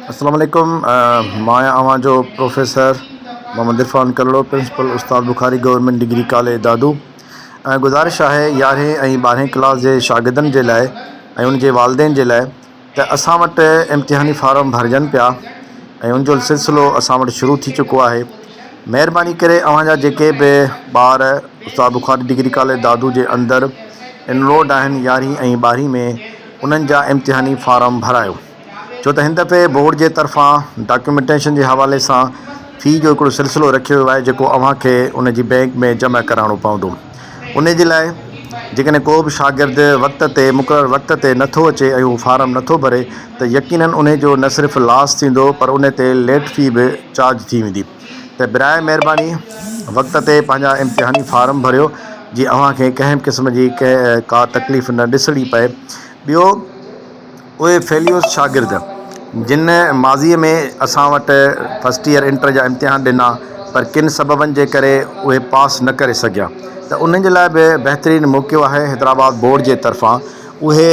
السلام عليڪم مان آهيان اوهان جو professor Muhammad Irfan Kalhoro principal Ustad Bukhari government degree college Dadu ۽ گذارش آهي يارهين ۽ ٻارهين ڪلاس جي شاگردن جي لاء ۽ ان جي والدين جي لاء ته اسان وٽ امتحاني فارم ڀرجن پيا ۽ ان جو سلسلو اسان وٽ شروع ٿي چڪو آهي مهرباني ڪري اوهان جا جيڪي به ٻار استاد بخاري ڊگري ڪاليج دادو جي اندر انرولڊ آهن يارهين ۽ ٻارهين ۾ انهن جا امتحاني فارم ڀرايو ڇو ته هن دفعي بورڊ جي طرفان ڊاڪيومينٽيشن جي حوالي سان في جو هڪڙو سلسلو رکيو ويو آهي جيڪو اوهان کي ان جي بئنڪ ۾ جمع ڪرائڻو پوندو ان جي لاء جيڪڏهن ڪو به شاگرد وقت تي مقرر وقت تي نٿو اچي ۽ هو فارم نٿو ڀري ته يقينن ان جو نه صرف لاس ٿيندو پر ان تي ليٽ في به چارج ٿي ويندي ته براء مهرباني وقت تي پنهنجا امتحاني فارم ڀريو جي اوهان کي ڪنهن به قسم جي ڪا تڪليف نه ڏسڻي پئي ٻيو اهي فيليوز شاگرد جن ماضيء ۾ اسان وٽ فرسٽ ايئر انٽر جا امتحان ڏنا پر ڪن سببن جي ڪري اهي پاس نه ڪري سگهيا ته انهن جي لاء به بهترين موقعو آهي حيدرآباد بورڊ جي طرفان اهي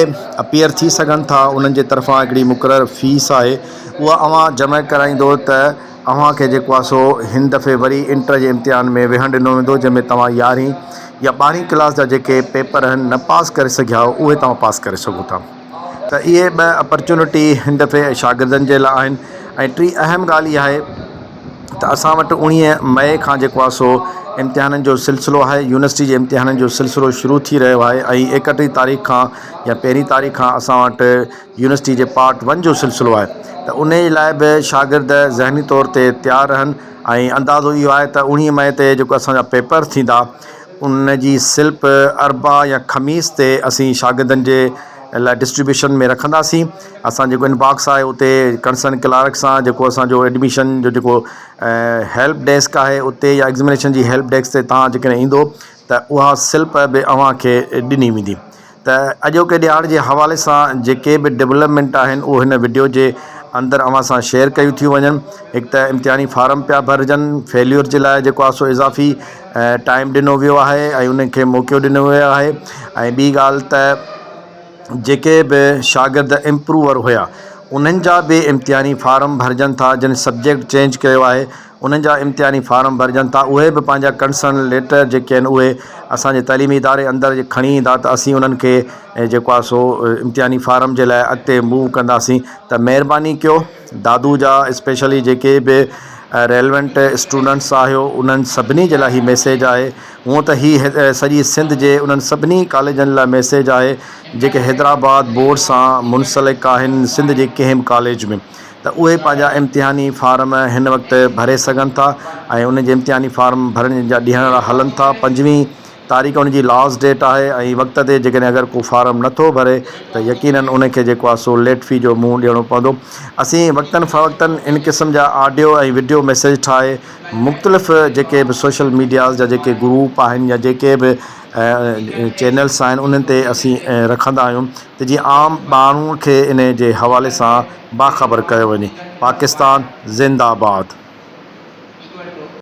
اپيئر ٿي سگهن ٿا انهن جي طرفان هڪڙي مقرر فيس آهي اها اوهان جمع ڪرائيندو ته اوهان کي جيڪو آهي سو هن دفعي وري انٽر جي امتحان ۾ ويهڻ ڏنو ويندو جنهن ۾ توهان يارهين يا ٻارهين ڪلاس جا جيڪي پيپر آهن نه پاس ڪري سگهيا آهيو اهي توهان پاس ڪري سگهو ٿا. ته اهي ٻه اپرچونٽي هن دفعي شاگردن جي لاء آهن ۽ ٽين اهم ڳالهه اها آهي ته اسان وٽ اوڻيهه مئي کان جيڪو آهي سو امتحانن جو سلسلو آهي يونيورسٽي جي امتحانن جو سلسلو شروع ٿي رهيو آهي ۽ ايڪٽيهه تاريخ کان يا پهرين تاريخ کان اسان وٽ يونيورسٽي جي پارٽ ون جو سلسلو آهي ته ان لاء به شاگرد ذهني طور تي تيار رهن ۽ اندازو اهو آهي ته اوڻيهه مئي تي جيڪو اسان جا پيپر ٿيندا ان جي سلپ اربع يا خميس تي اسين شاگردن جي لاء ڊسٽريبيوشن ۾ رکنداسين اسان جيڪو انباڪس آهي اتي ڪنسرن ڪلارڪ سان جيڪو اسان جو ايڊميشن جو جيڪو هيلپ ڊيسڪ آهي اتي يا ايگزمينيشن جي هيلپ ڊيسڪ تي توهان جيڪڏهن ايندو ته اها سلپ به اوهان کي ڏني ويندي ته اڄوڪي ڏهاڙي جي حوالي سان جيڪي به ڊولپمينٽ آهن اهو هن وڊيو جي اندر اوهان سان شيئر ڪيون ٿيون وڃن هڪ ته امتحاني فارم پيا ڀرجن فيليور جي لاء جيڪو آهي سو اضافي ٽائيم ڏنو ويو آهي ۽ انهن کي موقعو ڏنو ويو آهي ۽ ٻي ڳالهه ته جيڪي به شاگرد امپروور هيا انهن جا به امتحاني فارم ڀرجن ٿا جن سبجيڪٽ چينج ڪيو آهي انهن جا امتحاني فارم ڀرجن ٿا اهي به پنهنجا ڪنسرن ليٽر جيڪي آهن اهي اسان جي تعليمي اداري اندر کڻي ايندا ته اسين انهن کي جيڪو آهي سو امتحاني فارم جي لاء اڳتي موو ڪنداسين ته مهرباني ڪيو دادو جا اسپيشلي جيڪي به ريلونٽ اسٽوڊنٽس آهيو انهن سڀني جي لاء هي ميسيج آهي هونء ته هي سڄي سنڌ جي انهن سڀني ڪاليجن لاء ميسيج آهي جيڪي حيدرآباد بورڊ سان منسلڪ آهن سنڌ جي ڪنهن به ڪاليج ۾ ته اهي پنهنجا امتحاني فارم هن وقت ڀري سگهن ٿا ۽ انهن جي امتحاني فارم ڀرڻ جا ڏينهن هلن ٿا پنجويهين تاريخ ان جي لاسٽ ڊيٽ آهي ۽ وقت تي جيڪڏهن اگر ڪو فارم نٿو ڀري ته يقينن ان کي جيڪو آهي سو ليٽ في جو منهن ڏيڻو پوندو اسين وقتن فوقتن ان قسم جا آڊيو ۽ وڊيو ميسيج ٺاهي مختلف جيڪي به سوشل ميڊياز جا جيڪي گروپ آهن يا جيڪي به چينلس آهن انهن تي اسين رکندا آهيون ته جيئن عام ماڻهو کي ان جي حوالي سان باخبر ڪيو وڃي پاڪستان زنده آباد.